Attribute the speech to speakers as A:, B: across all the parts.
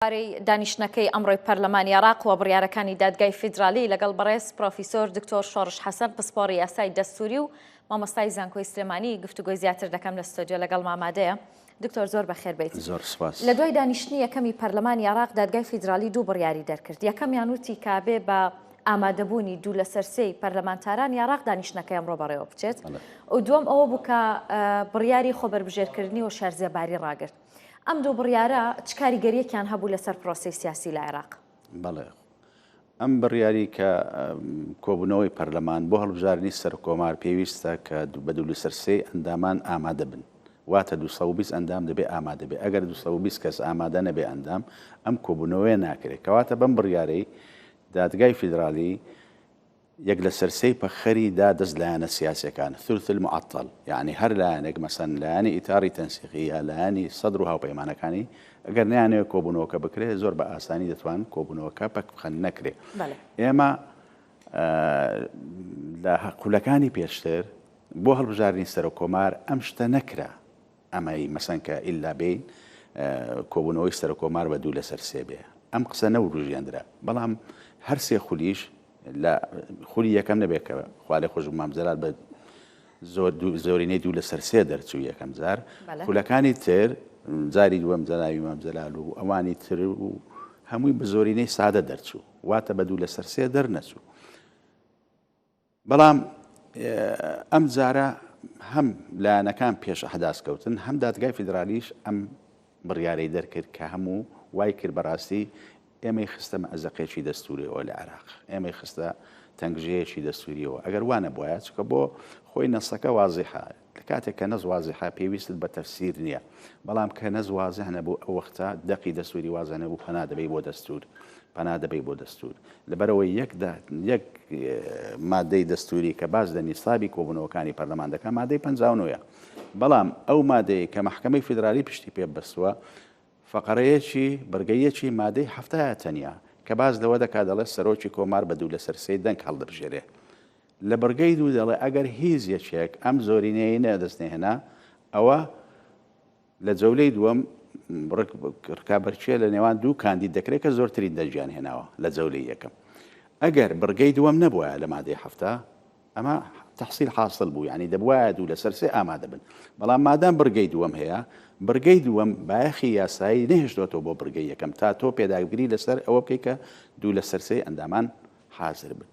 A: بارەی دانیشتنەکەی ئەمڕۆی پەرلەمانی عێراق و بڕیارەکانی دادگای فیدرالی لەگەڵ بەڕێز پرۆفیسۆر دکتۆر شۆڕش حەسەن پسپۆڕی یاسای دەستوری و مامۆستای زانکۆی سلێمانی گفتوگۆی زیاتر دەکەم لە ستۆدیۆ لەگەڵ مامادەیە. دکتۆر زۆر بەخێر بیت.
B: زۆر سپاس.
A: لە دوای دانیشتنی یەکەمی پەرلەمانی عێراق دادگای فیدرالی دوو بڕیاری دەرکرد. یەکەمیان وتی کە بێ بە ئامادەبوونی دوو لەسەر سێی پەرلەمانتارانی عێراق دانیشتنەکەی ئەمڕۆ بەڕێوە بچێت. و دووەم ئەوە بوو کە بڕیاری خۆبەربژێرکردنی هۆشیار زێباری ڕاگرت. ئەم دوو بڕیارە چ کاریگەرییەکیان هەبوو لەسەر پرۆسەی سیاسی لە عێراق؟
B: بەڵێ. ئەم بڕیاری کە کۆبوونەوەی پەرلەمان بۆ هەڵبژاردنی سەرکۆمار پێویستە کە بە دوو لەسەر سێی ئەندامان ئامادە بن. واتە 220 ئەندام دەبێ ئامادە بێ. ئەگەر 220 کەس ئامادە نەبێ ئەندام، ئەم کۆبوونەوەیە ناکرێ. کەواتە بەم بڕیارەی دادگای فیدرالی یەک لەسەر سێی پەکخەری دا دەست لایەنە سیاسیەکان، ثلث المعطل، یەعنی هەر لایەنێک مەسەن لایەنی ئیتاڕی تەنسیقی یا لایەنی سەدر و هاوپەیمانەکانی ئەگەر نەیانەوێ کۆبوونەوەکە بکرێ زۆر بە ئاسانی دەتوان کۆبوونەوەکە پەک بخەن نەکرێ. ئێمە لە خولەکانی پێشتر بۆ هەڵبژاردنی سەرۆک کۆمار ئەم شتە نەکرا. ئەمەی مەسەن کە ئیلا بێین کۆبوونەوەی سەرۆککۆمار بە دوو لەسەر سێ بێ ئەم قسە نەوروژێندرا بەڵام هەر سێ خولیش لە خولی یەکەم نەبێت کە خوالێ خۆش مام جەلال بە زۆر زۆرینەی دوو لەسەر سێ دەرچوو یەکەم جار خولەکانی تر جاری دووەم جەناوی مام جەلال و ئەوانی تر و هەمووی بە زۆرینەی سادە دەرچوو واتە بە دوو لەسەر سێ دەرنەچوو بەڵام ئەم جارە هەم لایەنەکان پێش ئەحداس کەوتن، هەم دادگای فیدرالیش ئەم بڕیارەی دەرکرد کە هەموو وای کرد بەڕاستی ئێمەی خستە مەئزەقێکی دەستووریەوە لە عێراق، ئێمەی خستە تەنگژەیەکی دەستووریەوە. ئەگەر وا نەبوایە، چونکە بۆ خۆی نەسەکە وازیحە، لە کاتێک کە نەس وازیحە پێویستت بە تەفسیر نییە، بەڵام کە نەس وازیح نەبوو ئەو وەختە دەقی دەستووری وازیح نەبوو پەنا دەبەی بۆ دەستوور. پەنا دەبەی بۆ دەستوور. لەبەرئەوەی یەک یەک مادەی دەستووری کە باس لە نیسابی کۆبوونەوەکانی پەرلەمان دەکات مادەی 59 ە. بەڵام ئەو مادەیە کە مەحکەمەی فیدرالی پشتی پێ بەستووە فەقەرەیەکی بڕگەیەکی مادەی حەفتایە تەنیا کە باس لەوە دەکات دەڵێت سەرۆکی کۆمار بە دوو لەسەر سێی دەنگ هەڵدەبژێرێ. لە بڕگەی دوو دەڵێ ئەگەر هیچ یەکێک ئەم زۆرینەیەی نەدەست نەهێنا ئەوە لە جەولەی دووەم ڕکابەرکێ لە نێوان دوو کاندید دەکرێت کە زۆرترین دەنگیان هێناوە لە جەولەی یەکەم. ئەگەر بڕگەی دووەم نەبوایە لە مادەی 70 ئەمە تحصیل حاصل بوو یعنی دەبوایە دوو لەسەر سێ ئامادە بن بەڵام مادام بڕگەی دووەم هەیە بڕگەی دووەم بایەخی یاسایی نەهێشتۆتەوە بۆ بڕگەی یەکەم تا تۆ پێداگری لەسەر ئەوە بکەیت کە دوو لەسەر سێ ئەندامان حازر بن.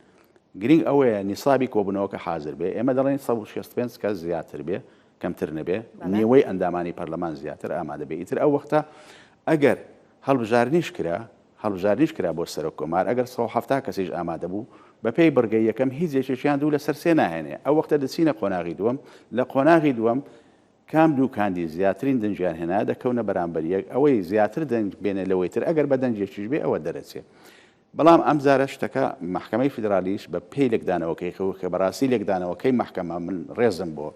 B: گرینگ ئەوەیە نیسابی کۆبوونەوەکە حازر بێ، ئێمە دەڵێین 165 کەس زیاتر بێ کەمتر نەبێ، نیوەی ئەندامانی پەرلەمان زیاتر ئامادە بێ، ئیتر ئەو وەختە ئەگەر هەڵبژاردنیش کرا، هەڵبژاردنیش کرا بۆ سەرۆک کۆمار، ئەگەر 170 کەسیش ئامادە بوو، بەپێی بڕگەی یەکەم هیچ یەکێکیان دوو لەسەر سێ ناهێنێ، ئەو وەختە دەچینە قۆناغی دووەم، لە قۆناغی دووەم کام دوو کاندید زیاترین دەنگیان هێنا دەکەونە بەرامبەر یەک، ئەوەی زیاتر دەنگ بێنێ لەوەی تر ئەگەر بە دەنگێکیش بێ ئەوە دەرەچێ. بەڵام ئەمجارە شتەکە مەحکەمەی فیدرالیش بە پێی لێکدانەوەکەی خۆی کە بەڕاستی لێکدانەوەکەی مەحکەمە من ڕێزم بۆ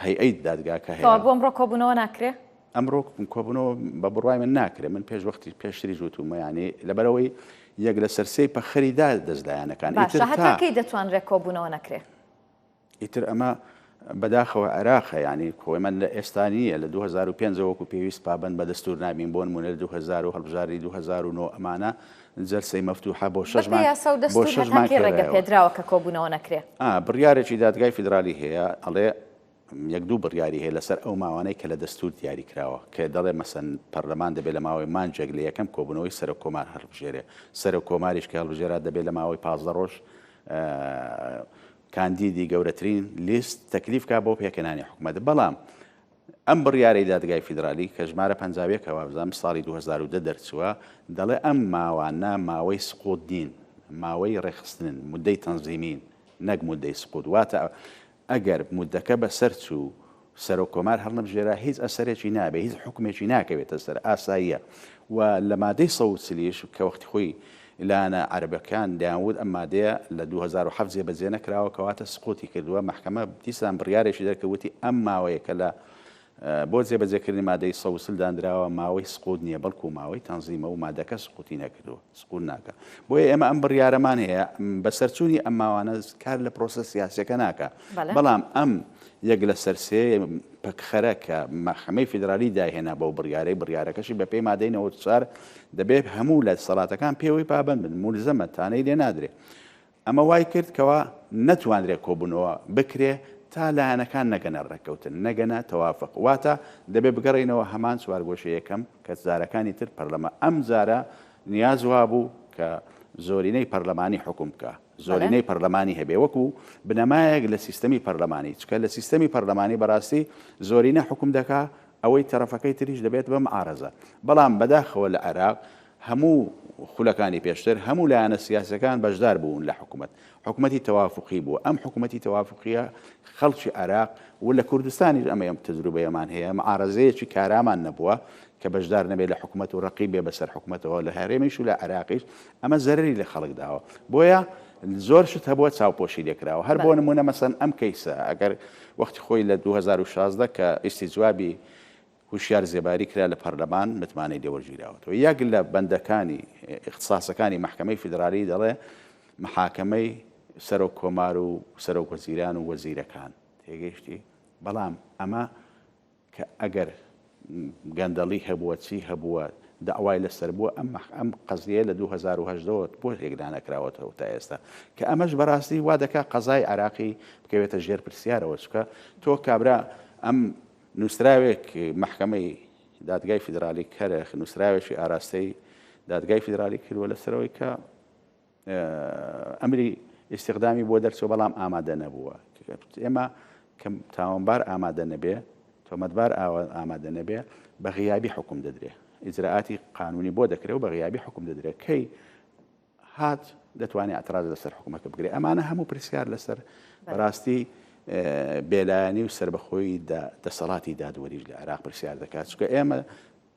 B: هەیئەی دادگاکە هەیە.
A: کەوابوو ئەمڕۆ کۆبوونەوە ناکرێ؟
B: ئەمڕۆ کۆبوونەوە بە بڕوای من ناکرێ. من پێش وەختی پێشتریش وتوومە یانی لەبەرئەوەی یەک لەسەر سێی پەخەری دا دەست لایەنەکان.
A: باشە هەتا کەی دەتوانرێ کۆبوونەوە نەکرێ؟
B: ئیتر ئەمە بەداخەوە عێراقە یانی کۆ ئێمە لە ئێستا نییە لە 2005 وەکو پێویست پابەند بە دەستور نابین بۆ نمونە لە 2000 و هەڵبژاردنی 2009 ئەمانە جەلسەی مەفتوحە بۆ شەش
A: بەپێی
B: مانگ
A: یاسا و
B: بۆ
A: دەستور
B: شەش
A: هەتا
B: مانگ
A: کەی ڕێگە
B: کرایەوە.
A: پێدراوە کە کۆبوونەوە نەکرێ؟
B: ئا بڕیارێکی دادگای فیدرالی هەیە ئەڵێ یەک دوو بڕیاری هەیە لەسەر ئەو ماوانەی کە لە دەستور دیاری کراوە کە دەڵێ مەسەن پەرلەمان دەبێ لە ماوەی مانگێک لە یەکەم کۆبوونەوەی سەرۆک کۆمار هەڵبژێرێ سەرۆک کۆماریش کە هەڵبژێرا دەبێ لە ماوەی 15 ڕۆژ کاندیدی گەورەترین لیست تەکلیف کا بۆ پێکهێنانی حکومەت، بەڵام ئەم بڕیارەی دادگای فیدرالی کە ژمارە 51 ە وابزانم ساڵی 2010 دەرچووە دەڵێ ئەم ماوانە ماوەی سقوط نین، ماوەی ڕێکخستنن، مودەی تەنزیمین نەک مودەی سقوط، واتە ئەگەر مودەکە بەسەر چوو سەرۆک کۆمار هەڵنەبژێرا هیچ ئەسەرێکی نابێ، هیچ حوکمێکی ناکەوێتە سەر، ئاساییە و لە مادەی 140 یش کە وەختی خۆی لایەنە عەرەبەکان دەیانوت ئەم مادەیە لە 2007 جێبەجێ نەکراوە کەواتە سقوتی کردووە، مەحکەمە دیسان بڕیارێکی دەرکرد وتی ئەم ماوەیە کە لە. بۆ جێبەجێکردنی مادەی 140 دانراوە ماوەی سقوط نییە بەڵکو ماوەی تەنزیمە و مادەکە سقوتی نەکردووە سقوط ناکە بۆیە ئێمە ئەم بڕیارەمان هەیە بەسەرچوونی ئەم ماوانە کار لە پرۆسە سیاسەکە ناکە بەڵام ئەم یەک لەسەر سێ پەکخەرە کە مەحکەمەی فیدرالی دایهێنا بەو بڕیارەی بڕیارەکەشی بەپێی مادەی 94 دەبێت هەموو لە دەسەڵاتەکان پێوەی پابەند بن مولزەمە تانەی لێ نادرێ ئەمە وای کرد کەوا نەتوانرێ کۆبوونەوە بکرێ تا لایەنەکان نەگەنە ڕێککەوتن، نەگەنە تەوافق. واتە دەبێ بگەڕێینەوە هەمان چوارگۆشەی یەکەم کە جارەکانی تر پەرلەمان ئەم جارە نیاز وابوو کە زۆرینەی پەرلەمانی حوکم بکا، زۆرینەی پەرلەمانی هەبێ وەکو بنەمایەک لە سیستەمی پەرلەمانی، چونکە لە سیستەمی پەرلەمانی بەڕاستی زۆرینە حوکم دەکا، ئەوەی تەرەفەکەی تریش دەبێت بە معارەزە. بەڵام بەداخەوە لە عێراق هەموو خولەکانی پێشتر هەموو لایەنە سیاسیەکان بەشدار بوون لە حکومەت، حکومەتی تەوافقی بووە، ئەم حکومەتی تەوافقیە خەڵکی عێراق و لە کوردستانیش ئەمە ئەم تەجروبەیەمان هەیە، معارەزەیەکی کارامان نەبووە کە بەشدار نەبێت لە حکومەت و ڕەقیب بێ بەسەر حکومەتەوە لە هەرێمیش و لە عێراقیش، ئەمە زەرەری لە خەڵک داوە. بۆیە زۆر شت هەبووە چاوپۆشی لێکراوە. هەر بۆ نموونە مەسەن ئەم کەیسە ئەگەر وەختی خۆی لە 2016 کە ئیستیجوابی هوشیار زێباری کرا لە پەرلەمان متمانەی لێ وەرگیراوەتەوە. یەک لە بەندەکانی ئیختساسەکانی مەحکەمەی فیدرالی دەڵێ محاکەمەی سەرۆک کۆمار و سەرۆک وەزیران و وەزیرەکان. تێگەیشتی؟ بەڵام ئەمە کە ئەگەر گەندەڵی هەبووە چی هەبووە دەعوای لەسەر بووە ئەم ئەم قەزیەیە لە 2018 ەوە بۆ یەکلا نەکراوەتەوە تا ئێستا کە ئەمەش بەڕاستی وا دەکا قەزای عێراقی بکەوێتە ژێر پرسیارەوە چونکە تۆ کابرا ئەم نووسراوێک مەحکەمەی دادگای فیدرالی کەرخ نووسراوێکی ئاراستەی دادگای فیدرالی کردووە لەسەرەوەی کە ئەمری ئیستیخدامی بۆ دەرچوە بەڵام ئامادە نەبووە ئێمە کە تاوانبار ئامادە نەبێ تۆمەتبار ئامادە نەبێ بە غیابی حکوم دەدرێ ئیجرائاتی قانونی بۆ دەکرێ و بە غیابی حکوم دەدرێت کەی هات دەتوانێت اعتراض لەسەر حکومەکە بگرێت ئەمانە هەموو پرسیار لەسەر بەڕاستی بێلایەنی و سربەخۆی دەسەڵاتی دادوەریش لە عێراق پرسیار دەکات چونکە ئێمە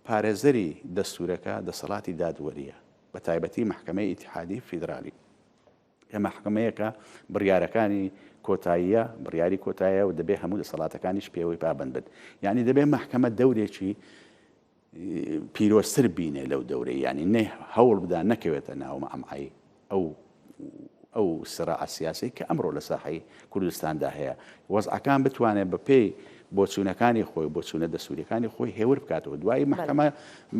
B: پارێزەری دەستورەکە دەسەڵاتی دادوەریە بە تایبەتی مەحکەمەی ئیتیحادی فیدرالی کە مەحکەمەیەکە بڕیارەکانی کۆتاییە بڕیاری کۆتایە و دەبێ هەموو دەسەڵاتەکانیش پێوەی پابەند بن یعنی دەبێ مەحکەمە دەورێکی پیرۆزتر بینێ لەو دەورەی یعنی نێ هەوڵ بدا نەکەوێتە ناو مەعمعی ئەو ئەو سراعە سیاسەی کە ئەمڕۆ لە ساحەی کوردستاندا هەیە، وەزعەکان بتوانێت بە پێی بۆچوونەکانی خۆی، بۆچوونە دەستووریەکانی خۆی هێور بکاتەوە. دوایی مەحکەمە،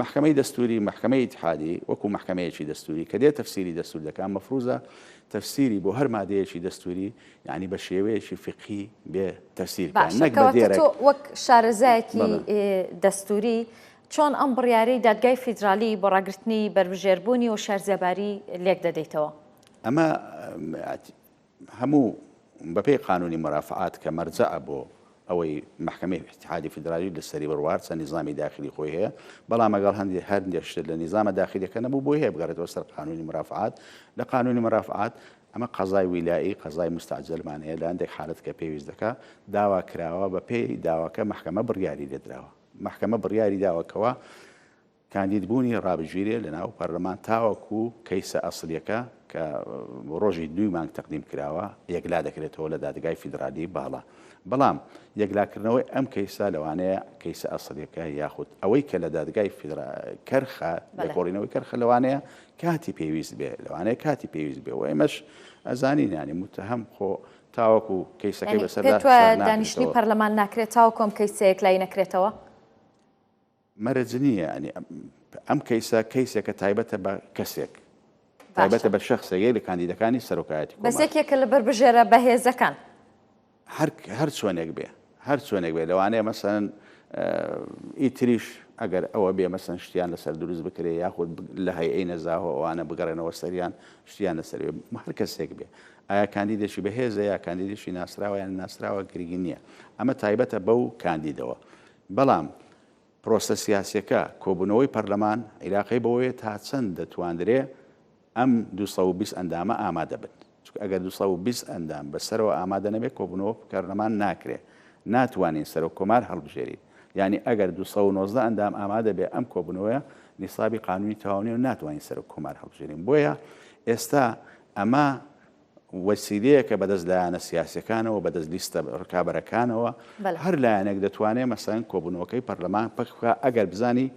B: مەحکەمەی دەستووری، مەحکەمەی ئیتحادی وەکوو مەحکەمەیەکی دەستووری کە دێت تەفسیری دەستوور دەکات، مەفروزە تەفسیری بۆ هەر مادەیەکی دەستووری یانی بە شێوەیەکی فیقهی بێ تەفسیر بکات،
A: باشە
B: نەک بە
A: کەواتە
B: دێرێک.
A: تۆ وەک شارەزایەکی
B: بەڵێ.
A: دەستووری چۆن ئەم بڕیارەی دادگای فیدرالی بۆ ڕاگرتنی بەربژێربوونی هۆشیار زێباری لێک دەدەیتەوە؟
B: ئەمە هەموو بەپێی قانونی مەرافعات کە مەرجەعە بۆ ئەوەی مەحکەمەی ئیتحادی فیدرالی لەسەری بڕوا هەرچەند نیزامی داخلی خۆی هەیە بەڵام ئەگەڵ هەندێ هەندێک شت لە نیزامە داخلیەکە نەبوو بۆی هەیە بگەڕێتەوە سەر قانونی مرافعات لە قانونی مرافعات ئەمە قەزای ویلائی قەزای مستعجلمان هەیە لە هەندێک حالەت کە پێویست دەکا داوا کراوە بە پێی داواکە مەحکەمە بڕیاری لێدراوە مەحکەمە بڕیاری داوە کەوا کاندیدبوونی ڕابگیرێ لەناو پەرلەمان تاوەکو کەیسە ئەسڵیەکە کە ڕۆژی دووی مانگ تەقدیم کراوە یەکلا دەکرێتەوە لە دادگای فیدرالی باڵا بەڵام یەکلاکردنەوەی ئەم کەیسە لەوانەیە کەیسە ئەسڵیەکە یاخود ئەوەی کە لە دادگای فیدرا کەرخە لێکۆڵینەوەی کەرخە لەوانەیە کاتی پێویست بێ لەوانەیە کاتی پێویست بێ و ئێمەش ئەزانین یانی متهم خۆ تاوەکو کەیسەکەی بەسەردا
A: پێت وایە دانیشتنی پەرلەمان ناکرێت تاوەکو ئەم کەیسە یەکلایی نەکرێتەوە؟
B: مەرج نییە یانی ئەم کەیسە کەیسێکە تایبەتە بە کەسێک تایبەتە بە شخصێک لە کاندیدەکانی سەرۆکایەتی
A: بەس یەکێکە لە بەربژێرە بەهێزەکان.
B: هەر هەر چۆنێک بێ هەر چۆنێک بێ لەوانەیە مەسەن ئیتریش ئەگەر ئەوە بێ مەسەن شتیان لەسەر دروست بکرێ یاخود لە هەیئەی نەزاهۆ ئەوانە بگەڕێنەوە سەریان شتیان لەسەر بێ هەر کەسێک بێ ئایا کاندیدێکی بەهێزە یا کاندیدێکی ناسراوە یان ناسراوە گرنگی نییە ئەمە تایبەتە بەو کاندیدەوە بەڵام پرۆسە سیاسیەکە کۆبوونەوەی پەرلەمان عیلاقەی بەوەیە تا چەند دەتواندرێ ئەم 220 ئەندامە ئامادە بن چونکە ئەگەر 220 ئەندام بەسەرەوە ئامادە نەبێت کۆبوونەوە پەرلەمان ناکرێ ناتوانین سەرۆک کۆمار هەڵبژێرین یانی ئەگەر 219 ئەندام ئامادە بێ ئەم کۆبوونەوەیە نیسابی قانونی تەواو نیە و ناتوانین سەرۆک کۆمار هەڵبژێرین بۆیە ئێستا ئەمە. وەسیلەیەکە بەدەست لایەنە سیاسیەکانەوە، بەدەست لیستە ڕکابەرەکانەوە، هەر لایەنێک دەتوانێ مەسەلەن کۆبوونەوەکەی پەرلەمان پەک بکا ئەگەر بزانی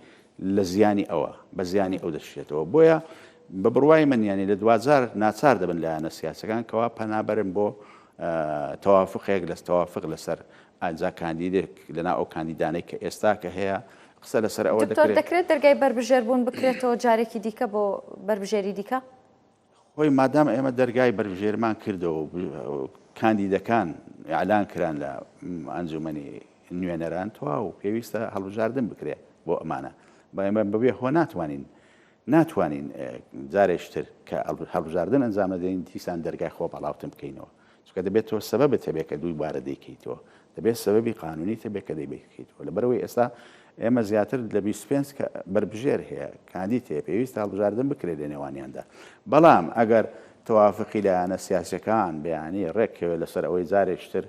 B: لە زیانی ئەوە، بە زیانی ئەو دەشێتەوە. بۆیە بە بڕوای من یانی لە دواجار ناچار دەبن لایەنە سیاسەکان کەوا پەنا بەرن بۆ تەوافقێک لە تەوافق لەسەر ئەنجا کاندیدێک لەناو ئەو کاندیدانەی کە ئێستا کە هەیە قسە لەسەر ئەوە
A: دکتۆر دەکرێت. دەکرێت دەرگای بەربژێربوون بکرێتەوە جارێکی دیکە بۆ بەربژێری دیکە؟
B: خۆی مادام ئێمە دەرگای بەربژێرمان کردەوە و کاندیدەکان ئیعلان کران لە ئەنجومەنی نوێنەران تەواو پێویستە هەڵبژاردن بکرێ بۆ ئەمانە بە ئێمە بەبێ هۆ ناتوانین ناتوانین جارێکتر کە هەڵبژاردن ئەنجام نەدەین دیسان دەرگای خۆ پاڵاوتن بکەینەوە چونکە دەبێت تۆ سەبەبت هەبێت کە دووبارە دەیکەیتەوە، دەبێت سەبەبی قانونیت هەبێت کە دەیکەیتەوە، لەبەرئەوەی ئێستا ئێمە زیاتر لە 25 کە بەربژێر هەیە، کاندید هەیە، پێویستە هەڵبژاردن بکرێت لە نێوانیاندا. بەڵام ئەگەر تەوافقی لایەنە سیاسیەکان بەیانی ڕێککەوێت لەسەر ئەوەی جارێکتر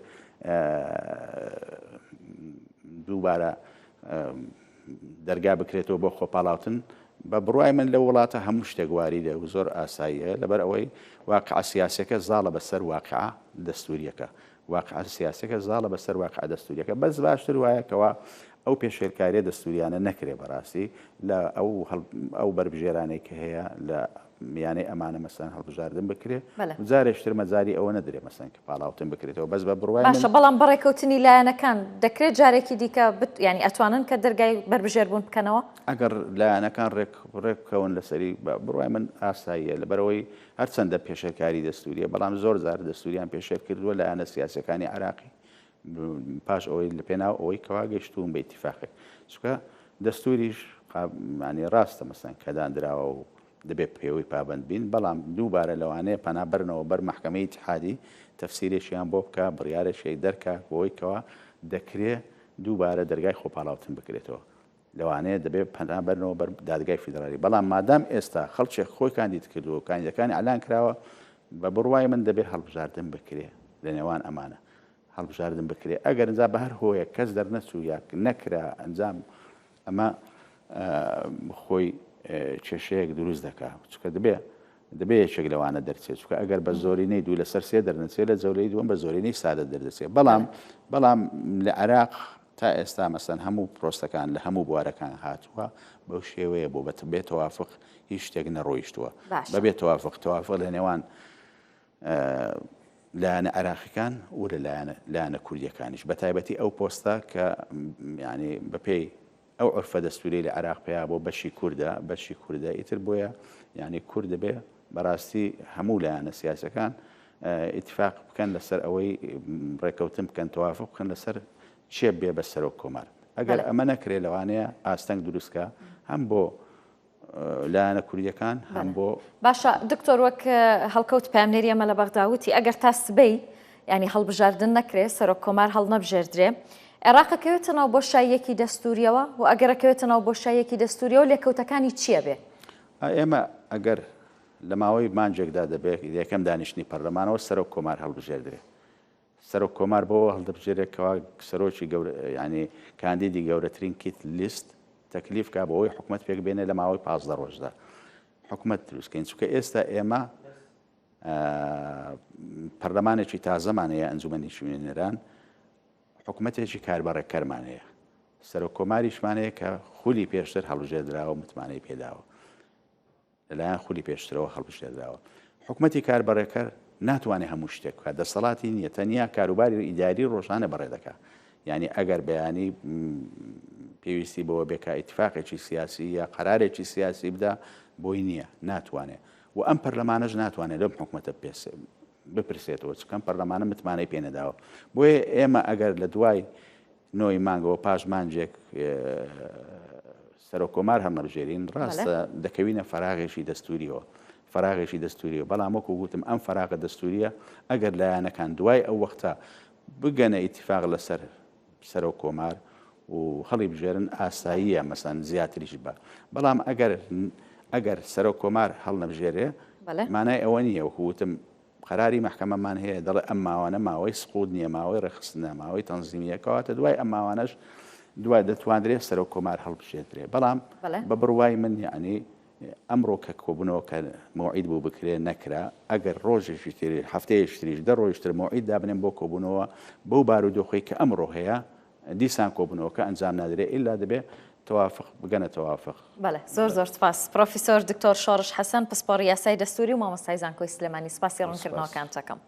B: دووبارە دەرگا بکرێتەوە بۆ خۆپاڵاوتن، بە بڕوای من لەو وڵاتە هەموو شتێک واریدە و زۆر ئاساییە، لەبەر ئەوەی واقیعە سیاسیەکە زاڵە بەسەر واقیعە دەستوریەکە، واقیعە سیاسیەکە زاڵە بەسەر واقیعە دەستوریەکە، بەس باشتر وایە کەوا ئەو پێشێلکاریە دەستوریانە نەکرێ بەڕاستی لە ئەو ئەو بەربژێرانەی کە هەیە لە میانەی ئەمانە مەسەن هەڵبژاردن بکرێ و جارێکتر مەجاری ئەوە نەدرێ مەسەن کە پاڵاوتن بکرێتەوە بەس بە بڕوای
A: باشە بەڵام بەڕێکەوتنی لایەنەکان دەکرێت جارێکی دیکە ینی ئەتوانن کە دەرگای بەربژێر بوون بکەنەوە؟
B: ئەگەر لایەنەکان ڕێک ڕێک بکەون لەسەری بە بڕوای من ئاساییە لەبەرئەوەی هەرچەندە پێشێلکاری دەستوریە بەڵام زۆر جار دەستوریان پێشێل کردووە لایەنە سیاسیەکانی عێراقی پاش ئەوەی لە پێناو ئەوەی کەوا گەیشتوون بە ئیتیفاقێک چونکە دەستوریش ینی ڕاستە مەسەن کە دانراوە و دەبێت پێوەی پابەند بین بەڵام دووبارە لەوانەیە پەنا بەرنەوە بەر مەحکەمەی ئیتیحادی تەفسیرێکیان بۆ بکا بڕیارێکی دەرکا بۆی کەوا دەکرێ دووبارە دەرگای خۆپاڵاوتن بکرێتەوە لەوانەیە دەبێت پەنا بەرنەوە بەر دادگای فیدرالی، بەڵام مادام ئێستا خەڵکێک خۆی کاندید کردووە و کاندیدەکانی ئیعلان کراوە، بە بڕوای من دەبێت هەڵبژاردن بکرێ لە نێوان ئەمانە هەڵبژاردن بکرێ، ئەگەر ئینجا بە هەر هۆیەک کەس دەرنەچوو یا نەکرا ئەنجام ئەمە خۆی کێشەیەک دروست دەکا، چونکە دەبێ دەبێ یەکێک لەوانە دەرچێت، چونکە ئەگەر بە زۆرینەی دوو لەسەر سێ دەرنەچێت لە جەولەی دووەم بە زۆرینەی سادە دەردەچێت، بەڵام بەڵام لە عێراق تا ئێستا مەسەن هەموو پرۆسەکان لە هەموو بوارەکان هاتووە بەو شێوەیە بۆ بە بێ تەوافق هیچ شتێک نەڕۆیشتووە بە بێ تەوافق تەوافق لە نێوان لایەنە عێراقیەکان و لە لایەنە لایەنە کوردیەکانیش بە تایبەتی ئەو پۆستە کە ینی بەپێی ئەو عورفە دەستوریەی لە عێراق پەیا بۆ بەشی کوردە بەشی کوردە ئیتر بۆیە یانی کورد دەبێ بەڕاستی هەموو لایەنە سیاسەکان ئیتفاق بکەن لەسەر ئەوەی ڕێکەوتن بکەن تەوافق بکەن لەسەر چێ بێ بە سەرۆک کۆمار ئەگەر ئەمە نەکرێ لەوانەیە ئاستەنگ دروستکە هەم بۆ لایەنە کوردیەکان هەم بۆ.
A: باشە دکتۆر وەک هەڵکەوت پەیامنێری ئێمە لە بەغدا وتی ئەگەر تا سبەی یانی هەڵبژاردن نەکرێ سەرۆک کۆمار هەڵنەبژێردرێ عێراق ئەکەوێتە ناو بۆشاییەکی دەستوریەوە و ئەگەر ئەکەوێتە ناو بۆشاییەکی دەستوریەوە لێکەوتەکانی چیە بێ؟
B: ئێمە ئەگەر لە ماوەی مانگێکدا دەبێت یەکەم دانیشتنی پەرلەمانەوە سەرۆک کۆمار هەڵبژێردرێ سەرۆک کۆمار بەوە هەڵدەبژێرێت کەوا سەرۆکی گەورە یانی کاندیدی گەورەترین کیت لیست تەکلیف کا بۆ ئەوەی حکومەت پێک بێنێ لە ماوەی 15 ڕۆژدا حکومەت دروستکەین چونکە ئێستا ئێمە پەرلەمانێکی تازەمان هەیە ئەنجومەنی نوێنەران حکومەتێکی کاربەڕێکەرمان هەیە سەرۆک کۆماریشمان هەیە کە خولی پێشتر هەڵبژێردراوە متمانەی پێداوە لەلایەن خولی پێشترەوە هەڵبژێردراوە. حکومەتی کاربەڕێکەر ناتوانێت هەموو شتێک بکات، دەسەڵاتی نییە، تەنیا کاروباری ئیداری ڕۆژانە بەڕێ دەکات. یانی ئەگەر بەیانی پێویستی بەوە بێ کە ئیتفاقێکی سیاسی یا قەرارێکی سیاسی بدا، بۆی نییە، ناتوانێت. و ئەم پەرلەمانەش ناتوانێت لەم حکومەتە بپرسێتەوە، چونکە ئەم پەرلەمانە متمانەی پێ نەداوە. بۆیە ئێمە ئەگەر لە دوای نۆی مانگەوە پاش مانگێک سەرۆک کۆمار هەڵنەبژێرین ڕاستە دەکەوینە فەراغێکی دەستوریەوە فەراغێکی دەستوریە بەڵام وەکو گوتم ئەم فەراغە دەستوریە ئەگەر لایەنەکان دوای ئەو وەختە بگەنە ئیتفاق لەسەر سەرۆک کۆمار و هەڵی بژێرن ئاساییە مەسەن زیاتریش بە بەڵام ئەگەر ئەگەر سەرۆک کۆمار هەڵنەبژێرێ مانای ئەوە نییە وەکو وتم قەراری مەحکەمەمان هەیە دەڵێ ئەم ماوانە ماوەی سقوط نییە، ماوەی ڕێکخستنە، ماوەی تەنزیمییە، کەواتە دوای ئەم ماوانەش دوای دەتواندرێ سەرۆک کۆمار هەڵبژێردرێ. بەڵام بە بڕوای من یەعنی ئەمڕۆ کە کۆبوونەوەکە مەوعید بوو بکرێ نەکرا، ئەگەر ڕۆژێکی تریش، هەفتەیەکی تریش، دە ڕۆژی تر مەوعید دابنێن بۆ کۆبوونەوە، بەو بارودۆخەی کە ئەمڕۆ هەیە، دیسان کۆبوونەوەکە ئەنجام نادرێ ئیلا دەبێ تەوافق بگەنە تەوافق.
A: بەڵێ زۆر زۆر سپاس پرۆفیسۆر دکتۆر شۆڕش حەسەن پسپۆڕی یاسای دەستوری و مامۆستای زانکۆی سلێمانی سپاسی ڕوونکردنەوەکانت ئەکەم.